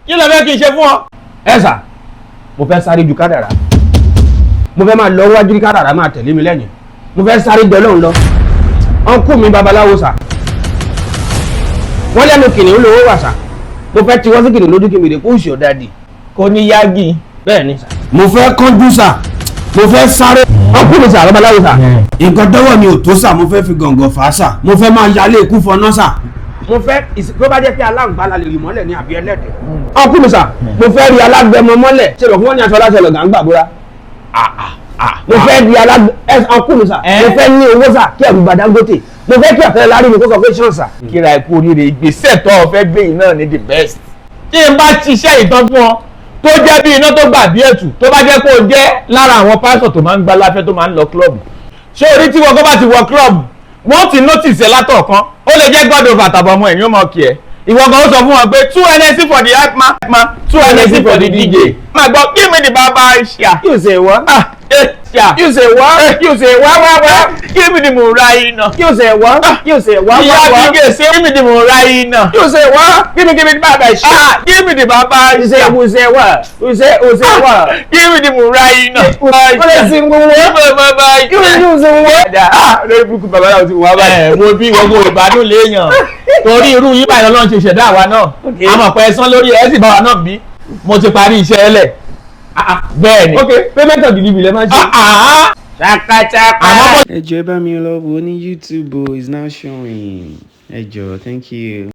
Kí ló fẹ́ kí n ṣe fún ọ? Ẹ sà, mo fẹ́ sáré ju kádàrá. Mo fẹ́ máa lọ wájú kí kádàrá máa tẹ̀lé mi lẹ́yìn. Mo fẹ́ sáré jọ lọ́hùn lọ. Uncle mi babaláwo sà, wọ́n lẹ́nu kìnìún lówó wà sà. Mo fẹ́ tiwọ́ sí kìnìún lójú kí mi lè kó òsì ọ̀dàdì. Kò ní yági. Bẹ́ẹ̀ ni sà. Mo fẹ́ kánjú sà, mo fẹ́ sáré. Uncle mi sà, babaláwo sà. Nǹkan dọ́wọ́ mi ò tó sà, mo fẹ́ fi gàngàn fà á sà. Mo fẹ́ máa yálé ikú fọná sà. Mo fẹ́ tó bá jẹ́ pé aláǹgbá la lè rí mọ́lẹ̀ ní àbí ẹlẹ́dẹ̀. Uncle mi sà, mo fẹ́ rí alágbẹ̀mọ mọ́lẹ̀. Ṣe lọ fún wọn ní aṣọ aláṣẹ lọ̀gá ń gbàbúrà. Mo fẹ́ di alágbẹ̀ ẹ. Uncle mi sà, mo fẹ́ ní owó sà, kí ẹ̀rù bà Dangote. Mo fẹ́ kí àfẹ́ lárí mi kó sọ pé ṣàn sà. Kíra ẹ kú oríire. Ìgbésẹ̀ tó o fẹ́ gbé yìí náà ní the best. Tí n bá ṣiṣẹ́ ìtàn fún ọ tó jẹ́ bí iná tó gbà bí ẹ̀tù, tó bá jẹ́ kó o jẹ́ lára àwọn pásítọ̀ tó máa ń gbá láfẹ́, tó máa ń lọ club. Ṣé orí tí wọ́n kọ́ bá ti wọ club, wọ́n ti notice ẹ látọ̀kan. Ó lè jẹ́ God over tàbí ọmọ ẹ̀yìn ó mọ̀ kí ẹ. Ìwọ gan ó sọ fún wọn pé two Hennessy for the hype man, man, two Hennessy for the DJ. Máa gbọ́, give me the baba ṣá. You say what? Ah, eh, ṣá. You say what? You say what what what? Give me the mura iná. You say what? You say what Ìyá what what? Bígè say give me the mura iná. You say what? Give me the baba ṣá. Ah, give me the baba You say ṣá. who say what? Who say what? Give me the mura iná. Ó lè sin gbogbo Give me the baba You ṣá. You say what? Ah, lórí burúkú babaláwo ti wá báyìí. Ẹ wo bí gbogbo ìbádùn léèyàn torí irú yín báyìí lọ́lọ́run ṣe ṣẹ̀dá àwa náà. Àmọ̀ pé ẹ̀sán lórí ẹ̀ sì bá wa náà bí mo ti parí iṣẹ́ ẹ lẹ̀. Bẹ́ẹ̀ ni. Ok, payment of delivery lẹ máa ń ṣe. Ah, ah. Ṣakaṣaka. Àmọ́ bó Ẹ jọ̀ọ́, ẹ bá mi lọ wò ó ní YouTube o, is now showing. Ẹ jọ̀ọ́, thank you.